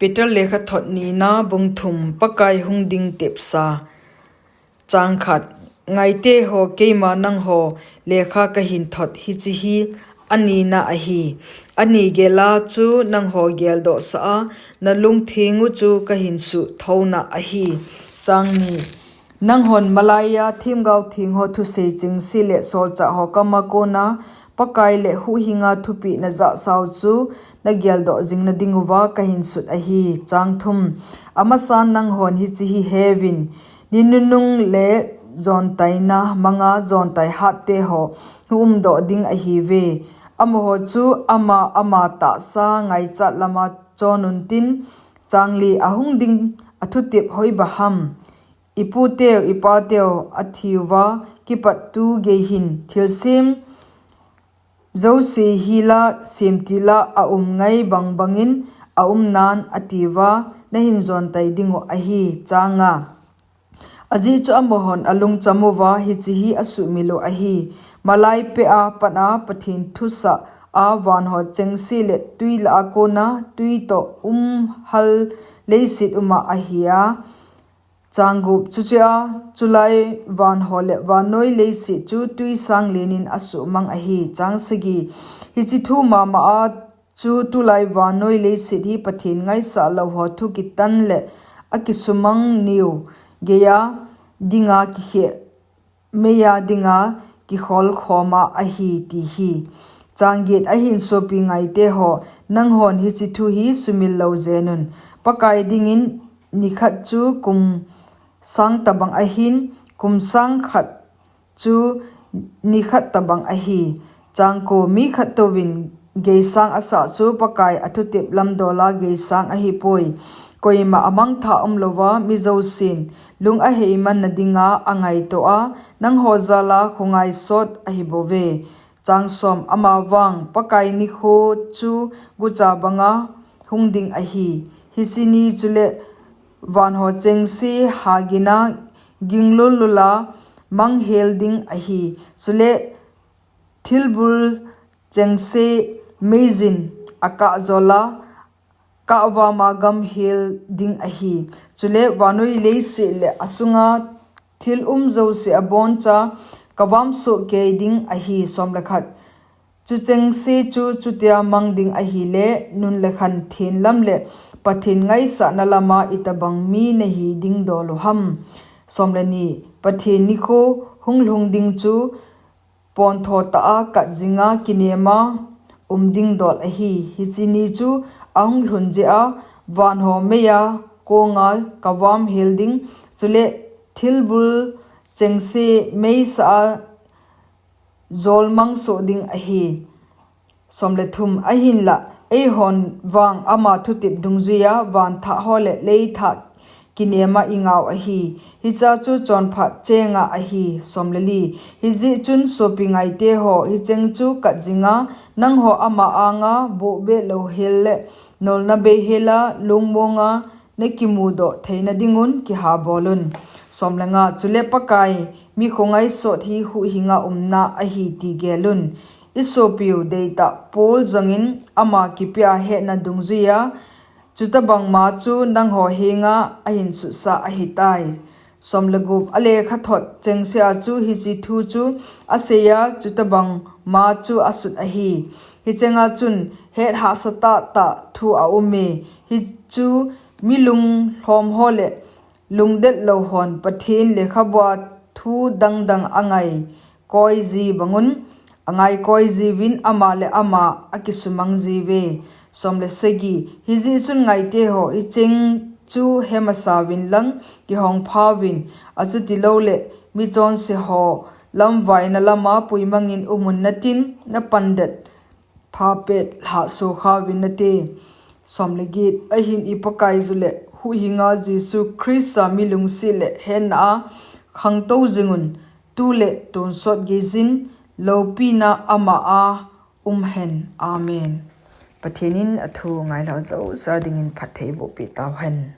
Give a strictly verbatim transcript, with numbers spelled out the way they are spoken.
Peter lekhathot nina bung thum. Pakai hung ding tepsa. Chang khat. Ngaite ho, keima nangho lekha kahin thot hiche hi anina ahi. Ani gela chu nangho geldohsa a, nalungthengu chu kahin suhthouna ahi. Chang ni. Nanghon malaiya themgao theng ho thusei chengse le solchah ho kama kona Pakai le huhhinga thupeh najahsau chu nageldoh jing nadinguva kahin sut ahi. Chang thum. Amasan nanghon hiche hi heuvin, ni nunung le jontaina manga jontai hatte ho hung umdoh ding ahiuve. Amaho chu ama ama tahsa ngaichat lama chonuntin. Chang li. Ahung ding athutep hoiba ham? Iputeu ipateu athiuva kipat tu geihin thilsem jouse hila semtila aum ngai bangbangin aumnan atiuva nahin jontai dingu ahi. Chang nga. Ajeh chu amahon alungchamuva hiche hi asuhmilu ahi. Malai peh a pat a Pathen thusah a vanho chengse le twi lah a kona twi toh umhal leiset uma ahia. Chang gup. Chuchea chulai vanho le vannoi leiset chu twi sang lenin asuhmang ahi. Chang sagi. Hiche thu mama a chu tulai vannoi leiset hi Pathen ngaisah lou ho thu kitan le akisumang niu geiya dinga kikheh meiya dinga kikholkhoma ahi ti hi. Chang get. Ahin sopi ngaite ho, nanghon hiche thu hi sumil lou jenun. Pakai dingin nikhat chu kum sang tabang ahin, kum sang khat chu nikhat tabang ahi. Chang ko. Mi khattouvin geisang asah chu Pakai athutep lamdola geisang ahipoi. Koima amangthah umlouva mi jousen lung aheiman nadinga angaito a, nangho jala khongai sot ahibouve. Chang som. Amavang Pakai nikho chu gucha banga hung ding ahi. Hiche ni chule vanho chengse hagina ginglul lula manghel ding ahi. Chule thilbul chengse meijin akah jola kahvama gamhel ding ahi. Chule vannoi leiset le asunga thil um jouse aboncha kavam sohkei ding ahi. Som le khat. Chu chengse chu chutia mang ding ahile, nun le khan thenlam le Pathen ngaisahna lama itobang mi nahi ding dol u ham? Som le ni. Pathen nikho hung lhung ding chu pontho tah a kat jinga kinema um ding dol ahi. Hiche ni chu ahung lhun jeh a vanho meiya konga kavam hel ding, chule thilbul chengse meisah a jolmang soh ding ahi. Som le thum. Ahinlah eihon vang ama thutep dungjuiya vanthah ho le leithah kinema ingau ahi. Hichea chu chonphat chenga ahi. Som le li. Hijeh chun sopi ngaite ho, hicheng chu kat jinga nangho ama anga bohbeh louhel le nolna beihela lungmonga nakimudoh theina dingun kihabol un. Som le nga. Chule Pakai mi khongai sot hi huhhinga umna ahi ti gel un. Isopiu deitah Paul jongin ama kipia hetna dungjuiya chutobang ma chu nangho henga ahin sutsah ahitai. Som le gup. Alekhathot chengsea chu hiche thu chu aseiya chutobang ma chu asut ahi. Hichenga chun het hahsa tahtah thu aume. Hichu mi lunglhom ho le lungdet lou hon Pathen lekhabua thu dangdang angaikoi ji bangun, angaikoi jiuvin ama le ama akisumang jiuve. Som le sagi. Hijeh chun ngaite ho, hicheng chu hemasauvin lang kihongphauvin, achutiloule michonse ho lamvaina lama puimangin umun natin, napandet phapet lhahsokhauvin nate. Som le get. Ahin iPakaiyu le huhhinga Jesu Khrista mi lungset le hetna a khangtou jingun, tu le tonsot geiyin loupina ama a umhen. Amen. Pathen in athu ngailhah jouse dingin phatthei bohpeh tauhen.